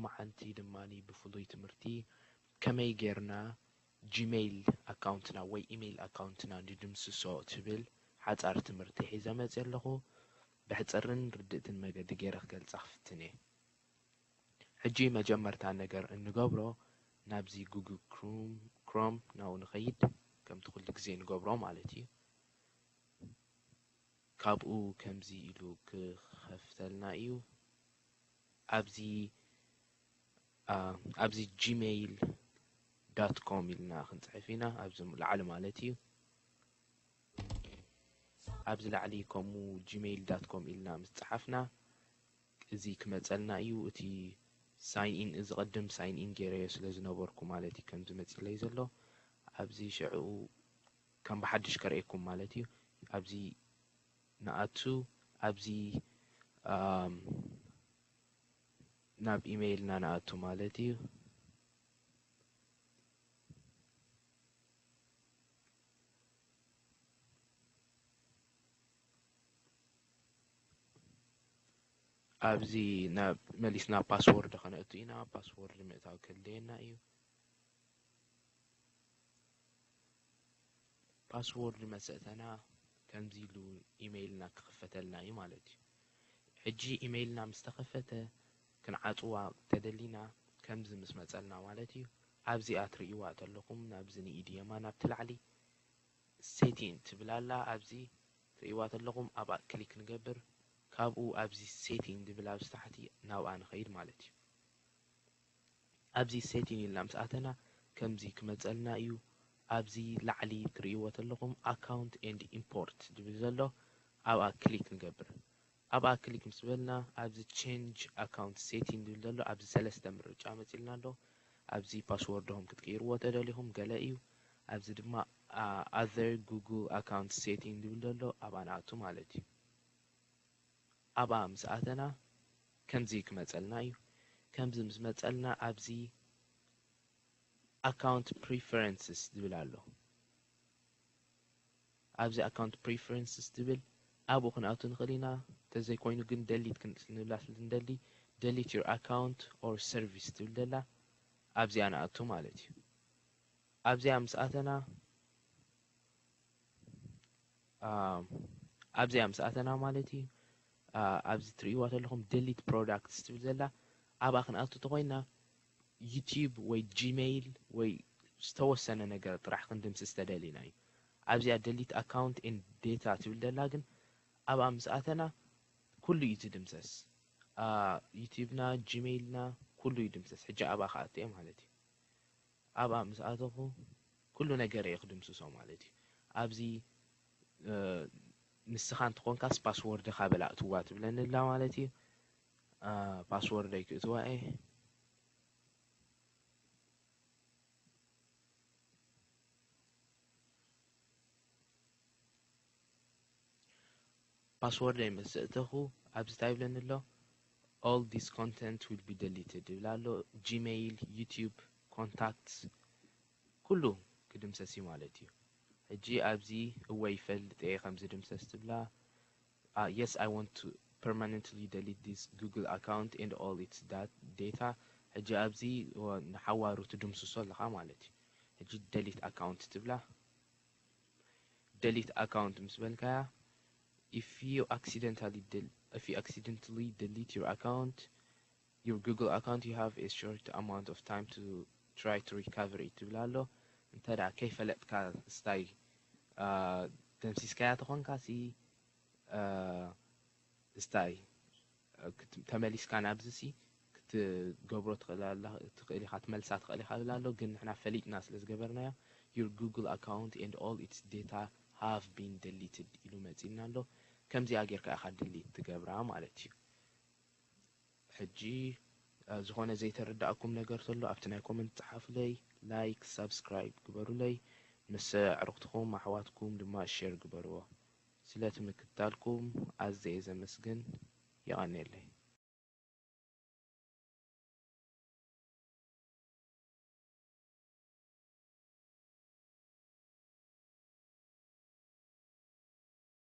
ሎማዓንቲ ድማ ብፍሉይ ትምህርቲ ከመይ ጌርና ጂሜይል ኣካውንትና ወይ ኢሜይል ኣካውንትና ንድምስሶ ትብል ሓጻር ትምህርቲ ሒዘ መጽየ ኣለኹ። ብሕጽርን ርድእትን መገዲ ገይረ ክገልጻ ክፍትን እየ። ሕጂ መጀመርታ ነገር እንገብሮ ናብዚ ጉግል ክሮም፣ ክሮም ናብኡ ንኸይድ፣ ከምቲ ኩሉ ግዜ ንገብሮ ማለት እዩ። ካብኡ ከምዚ ኢሉ ክኸፍተልና እዩ። ኣብዚ፣ ኣ፣ ኣብዚ ጂሜይል ዳት ኮም ኢልና ክንጽሕፍ ኢና፣ ኣብዚ ላዕሊ ማለት እዩ። ኣብዚ ላዕሊ ከምኡ ጂሜይል ዳት ኮም ኢልና ምስ ጸሓፍና፣ እዚ ክመጸልና እዩ። እቲ ሳይን ኢን፣ እዚ ቅድም ሳይን ኢን ገይረዮ ስለ ዝነበርኩ ማለት እዩ ከምዚ መጺለይ ዘሎ። ኣብዚ ሽዕኡ ከም ብሓድሽ ከርእየኩም ማለት እዩ። ኣብዚ ንኣቱ፣ ኣብዚ፣ ኣም፣ ናብ ኢሜይልና ንኣቱ ማለት እዩ። ኣብዚ ናብ፣ መሊስና ፓስወርድ ከነእቱ ኢና። ፓስወርድ ምእታው ከድልየና እዩ። ፓስወርድ መሰእተና ከምዚ ኢሉ ኢሜይልና ክኽፈተልና እዩ ማለት እዩ። ሕጂ ኢሜይልና ምስ ተኸፈተ ክንዓጽዋ ተደሊና ከምዚ ምስ መጸልና ማለት እዩ። ኣብዚኣ ትርእይዋ ተለኹም ናብዚ ንኢድ የማን ኣብቲ ላዕሊ ሴቲንግ ትብል ኣላ። ኣብዚ ትርእይዋ ተለኹም ኣብኣ ክሊክ ንገብር። ካብኡ ኣብዚ ሴቲንግ ዝብል ኣብዚ ታሕቲ ናብኣ ንኸይድ ማለት እዩ። ኣብዚ ሴቲንግ ኢልና ምስ ኣተና ከምዚ ክመጸልና እዩ። ኣብዚ ላዕሊ ትርእይዎ ተለኹም ኣካውንት ኤንድ ኢምፖርት ዝብል ዘሎ ኣብኣ ክሊክ ንገብር። ኣብኣ ክሊክ ምስ በልና ኣብዚ ቼንጅ ኣካውንት ሴቲንግ ዝብል ዘሎ ኣብዚ ሰለስተ ምርጫ መጺልና ኣሎ። ኣብዚ ፓስወርድኹም ክትቅይርዎ ተደሊኹም ገለ እዩ። ኣብዚ ድማ፣ ኣ፣ ኣዘር ጉግል ኣካውንት ሴቲንግ ዝብል ዘሎ ኣብኣ ንኣቱ ማለት እዩ። ኣብኣ ምስ ኣተና ከምዚ ክመጸልና እዩ። ከምዚ ምስ መጸልና ኣብዚ ኣካውንት ፕሪፈረንስስ ዝብል ኣሎ። ኣብዚ ኣካውንት ፕሪፈረንስስ ዝብል ኣብኡ ክንኣቱ ንኽእል ኢና። እንተዘይኮይኑ ግን ደሊት ክንብላ ስለ እንደሊ ደሊት ዩር ኣካውንት ኦር ሰርቪስ ትብል ዘላ ኣብዚኣ ንኣቱ ማለት እዩ። ኣብዚኣ ምስ ኣተና፣ ኣ፣ ኣብዚኣ ምስ ኣተና ማለት እዩ፣ ኣ፣ ኣብዚ ትርእይዋ ዘለኹም ደሊት ፕሮዳክትስ ትብል ዘላ ኣብኣ ክንኣቱ ተኾይና ዩቲዩብ ወይ ጂሜይል ወይ ዝተወሰነ ነገር ጥራሕ ክንድምስስ ተደሊና እዩ። ኣብዚኣ ደሊት ኣካውንት ኤንድ ዴታ ትብል ዘላ ግን ኣብኣ ምስ ኣተና ኩሉ እዩ ዝድምሰስ። ኣ፣ ዩቲዩብና፣ ጂሜይልና ኩሉ ይድምሰስ። ሕጂ ኣብኣ ክኣቱ እየ ማለት እዩ። ኣብኣ ምስ ኣተኹ ኩሉ ነገር እየ ክድምስሶ ማለት እዩ። ኣብዚ፣ እ፣ ንስኻ እንተኾንካስ ፓስወርድኻ በል ኣእትዋ ትብለኒ ኣላ ማለት እዩ። እ፣ ፓስወርደይ ክእትዋ እየ። ፓስወርደይ ምስ ኣእተኹ ኣብዚ እንታይ ይብለኒ ኣሎ? All this content will be deleted ይብል ኣሎ። ጂሜይል፣ ዩቲዩብ፣ ኮንታክትስ ኩሉ ክድምሰስ እዩ ማለት እዩ። ሕጂ ኣብዚ እወ ይፈልጥ እየ ከም ዝድምሰስ ትብላ። Uh, yes, I want to permanently delete this Google account and all its dat-, data. ሕጂ ኣብዚ ወ-፣ ንሓዋሩ ትድምስሶ ኣለኻ ማለት እዩ። ሕጂ ደሊት ኣካውንት ትብላ። ደሊት ኣካውንት ምስ በልካያ፣ if you accidentally del-, if you accidentally delete your account, your Google account, you have a short amount of time to try to recover it ትብል ኣሎ። እንተ ደኣ ከይፈለጥካ ስታይ፣ አ፣ ደምሲስካያ ተኾንካ ሲ፣ አ፣ ስታይ፣ አ፣ ክት-፣ ተመሊስካ ናብዚ ሲ ክትገብሮ ትኽእል ኣላ-፣ ትኽእል ኢኻ፣ ትመልሳ ትኽእል ኢኻ ዝብል ኣሎ። ግን ንሕና ፈሊጥና ስለ ዝገበርናዮ፣ your Google account and all its data have been deleted ኢሉ መጺእና ኣሎ። ከምዚኣ ጌርካ ኢኻ ድሊት ትገብራ ማለት እዩ። ሕጂ፣ አ፣ ዝኾነ ዘይተረዳእኩም ነገር ተሎ ኣብቲ ናይ ኮመንት ጸሓፉለይ፣ ላይክ፣ ሳብስክራይብ ግበሩለይ፣ ምስ ኣዕሩኽትኹም ኣሕዋትኩም ድማ ሼር ግበርዎ። ስለቲ ምክትታልኩም ኣዝየ ዘመስግን። የቐንየለይ።